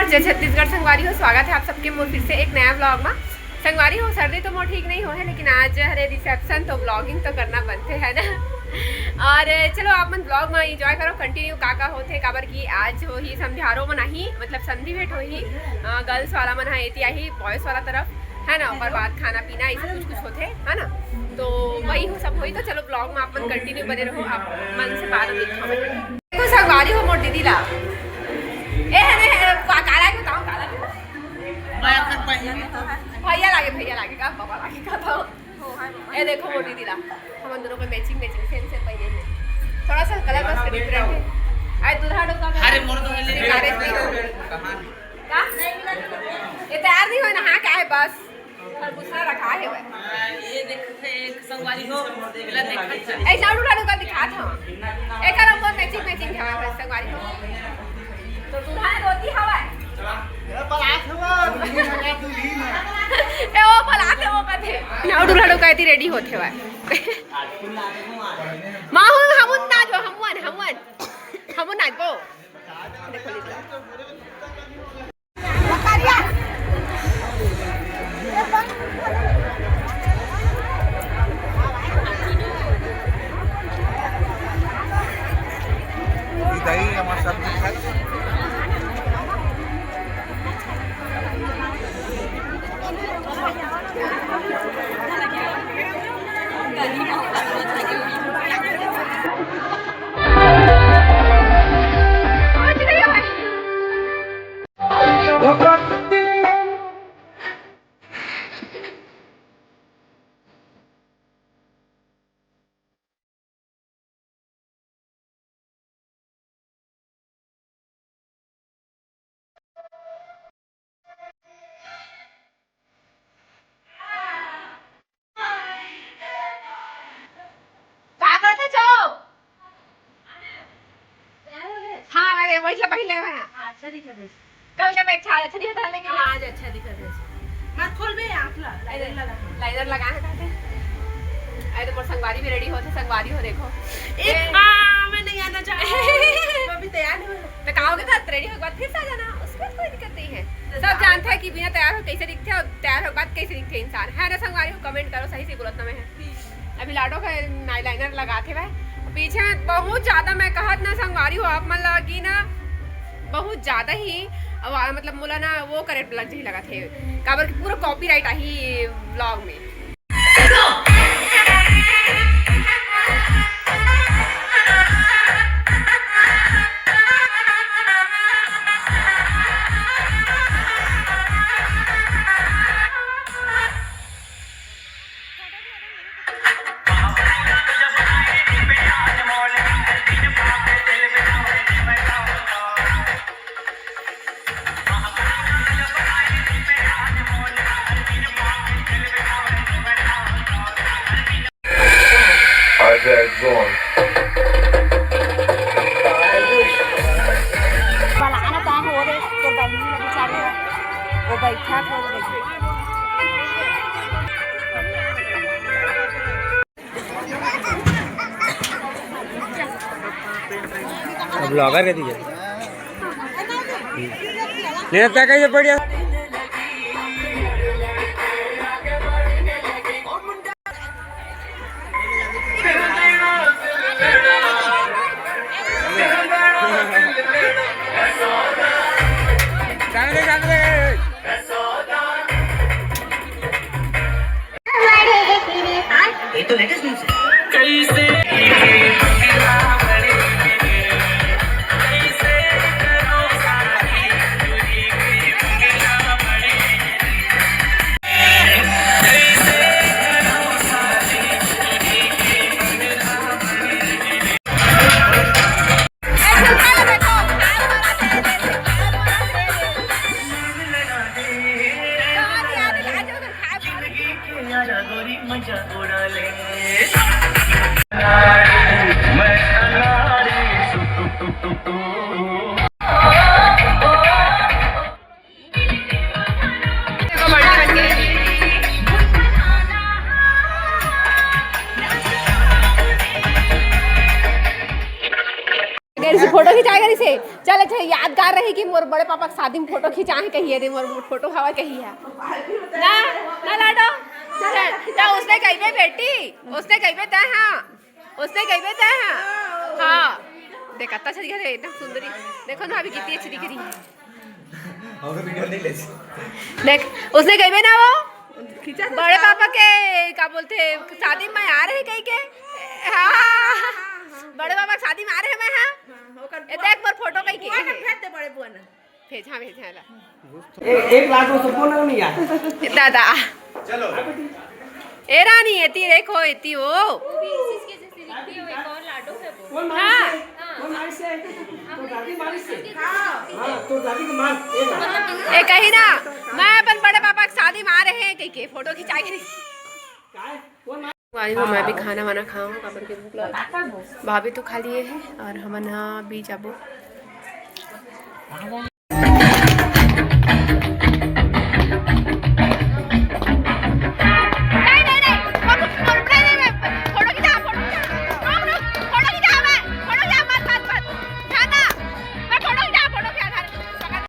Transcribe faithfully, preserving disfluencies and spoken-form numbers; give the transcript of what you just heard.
जय छत्तीसगढ़ संगवारी हो, स्वागत है आप सबके मोर फिर से एक नया vlog में। संगवारी हो, सर्दी तो मोर ठीक नहीं हो है, लेकिन आज हरे reception तो vlogging तो करना बनते है ना। और चलो, आप मन vlog में enjoy करो, continue का का होथे, काबर कि आज होही समधियारो मन आही, मतलब संधि भेंट होही, अ, girls वाला मन हा एती आही, boys वाला तरफ है ना, ओकर बाद खाना पीना ऐसे कुछ कुछ होथे है ना, तो वही हो सब होही। तो चलो, vlog में आप मन continue बने रहो, आप मन से बाद में दिखाओ। देखो संगवारी हो मोर दीदी ला। ए, हने, हने, का-, काला के बताओ, काला के। मैं अपन बहिनी तो है। भैया लागे, भैया लागे का, पापा लागे का तो। ए, देखो मोर दीदी ला। हमन दोनों को matching, matching, same, same पहने हैं। थोड़ा सा colour बस different है। अरे, दूल्हा लोग का अरे, मोर तो है, सिंगारे नहीं हो। का? ये तैयार नहीं हुए ना? हाँ, क्या है बस? खरबूजा रखा है भाई। ये देख, एक संगवारी हो, इला देखत है। ऐसा उड़ा उड़ा दिखा था। एकर हमको matching matching है भाई संगवारी हो। तो दूल्हा धोती हवा है। ए, पलास हवा, दूल्ही ना, दूल्ही ना। ए, वो पलास है, वो कथे। ना उड़ा उड़ा कहती ready होते हुआ। माहू हमन नाचबो, हमन, हमन। हमन नाचबो। देखो लीजिए। दही हमारे सब दिखा। का करथे छो? हाँ, अरे, वही ला पहले है। अच्छा दिखत है। कल का मैं अच्छा, अच्छा दिखत है, लेकिन हाँ, आज अच्छा दिखत है। मत खोल बे, आँख ला, liner लगा। Liner लगा है कहते। अरे, तो मोर संगवारी भी ready होथे, संगवारी हो, देखो। ए, ए। हाँ, मैं नहीं आना चाहती। मैं अभी तैयार नहीं हुई। तो कहोगे तो ready होके बाद फिर से आ जाना, उसमें कोई दिक्कत नहीं है। तो सब आप जानते हैं कि बिना तैयार हो कैसे दिखते हैं और तैयार हो बाद कैसे दिखते हैं इंसान, है ना संगवारी हो? Comment करो, सही से बोलत ना मैं है। अभी लाडो का eyeliner लगाथे भाई, पीछे में बहुत ज्यादा मैं कहत ना संगवारी हो आप मन लगी ना, बहुत ज्यादा ही आवा-, मतलब मोला ना वो करे लग जही लगथे, काबर कि पूरा copyright आही vlog में। बलाना का हो रे, तोर बहिनी ला बेचारी ला, वो बैठा था, वो बैठा। अब vlogger के दीजिए। नहीं तो क्या कहिए, बढ़िया। सामने, सामने। ये तो लेटेस्ट न्यूज़ है। अच्छा, यादगार रही कि मोर बड़े पापा के शादी में फोटो खिंचाए कहिए रे, मोर फोटो हवा कहिए। ना, ना लाडो, त उसने कहिबे बेटी, उसने कहिबे तै, हाँ, उसने कहिबे तै, हाँ, हाँ। देख, अत्ता अच्छा दिखत हे, एकदम सुंदरी। देखो ना, अभी कितनी अच्छी दिख रही है। हमरो वीडियो नहीं ले। देख, उसने कहिबे ना वो, खींचा था बड़े क्या? पापा के, का बोलते, शादी में आ रहे कहिके। हाँ, बड़े पापा के शादी में आ रहे मैं, हाँ। हाँ, ओकर ए, बुआ देख, मोर फोटो कहिके। बुआ के भेज दे बड़े बुआ ना। भेज, हाँ, भेज, हाँ, ला। ए, एक लाख वो सबको ना नहीं यार। दादा। चलो। ए रानी, एती देखो, एती हो। वो भी इसी के जैसे दिखती है, वो एक और लाडो है वो। कौन मारी हाँ। से? कौन मारी से? तो दादी मारी से? हाँ, तो दादी को मार। ए, ए, कही ना, मैं अपन बड़े पापा के शादी में आ रहे हैं, कहिके फोटो खिंचा के। काय? कौन मारी? आई हूँ, मैं भी खाना वाना खाऊँ, काबर के भूख लगा। भाभी तो खा लिए है और हमन हा भी जाबो। नहीं, नहीं, नहीं, फोटो, फोटो, नहीं, नहीं, मैं फोटो खींचा, फोटो खींचा। रुक, रुक, फोटो खींचा, मैं, फोटो खींचा, मत, मत, मत। जाना, मैं फोटो खींचा, फोटो खींचा, पकड़।